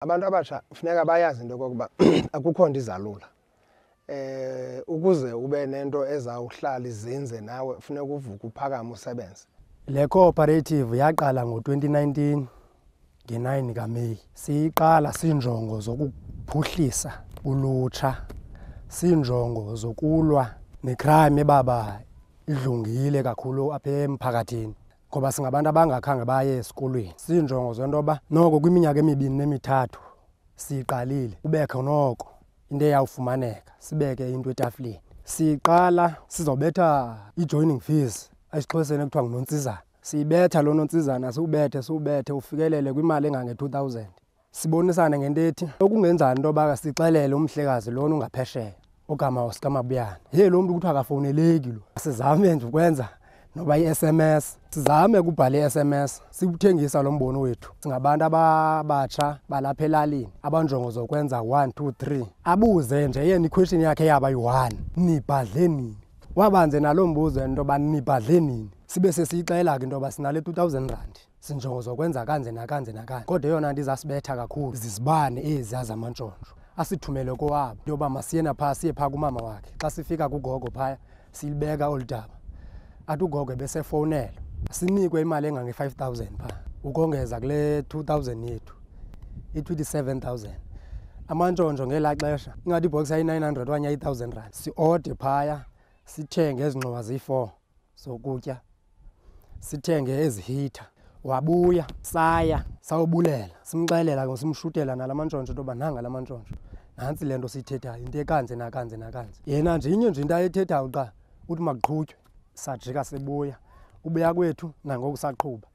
Abantu abatsha funeka bayazi into yokokuba akukho nto izalula. Ukuze ube nento ezawuhlala izinze nawe funeka uvuke uphakame usebenze. Le cooperative yaqala ngo-2019 nge-9 kaMeyi. Siyiqala siinjongo zokuphuhlisa ulutsha, siinjongo zokulwa necrime ebaba idlungile kakhulu apha emphakathini, ngoba singabantu abangakhange baye esikolweni. Siinjongo zento yoba noko kwiminyaka emibini nemithathu siyiqalile, kubekho noko into eyawufumaneka, sibeke into etafileni. Siyiqala sizobetha i-joining fees, esiXhoseni ekuthiwa ngunontsizana. Siyibetha loo nontsizana, siwubethe siwubethe ufikelele kwimali engange-2000. Sibonisane ngento ethi okungenzani into yoba sixelele umhlekazi lona ungaphesheya ogama uSikamabuyana. Hey, lo mntu kuthiwa akafowuneleki lo. Sizame nje ukwenza noba i-SMS, sizame ukubhala i-SMS siwuthengisa lo mbono wethu. Singabantu abatsha balapha elalini abanjongo zokwenza 1 2 3. Abuze nje yena iquestion yakhe yaba yi-1, nibhadle nini? Wabanze nalo mbuzo into yoba nibhadle nini? Sibe sesiyixela ke into yoba sinale 2000 rand, sinjongo zokwenza kanje nakanje nakanje. Kodwa eyona nto izasibetha kakhulu zizibane eziya zamantshontsho. Asithumele kowabo into yoba masiyena phaa, siye phaa kumama wakhe. Xa sifika kugogo phaya silibeka olu daba, athi ugogo ebesefowunelwa, sinikwe imali engange-5000 phaa ukongeza kule 2000 yethu, ithi 7000. Amantshontsho ngelaa xesha ingathi ibhoksi yayi-900 okanye yayi-1000 rand. Siode phaya sithenge ezi ngxowa ziyi-4 zokutya, sithenge ezi heater. Wabuya saya sawubulela, simxelela ke, simshutela nala mantshontsho into yoba nanga la mantshontsho, nantsi le nto siyithethayo, into ekanje nakanje nakanje. Yena nje inye nje into ayithethayo qha, uthi makuqhutywe. Sajika sibuya, ubuya kwethu nangoku saqhuba.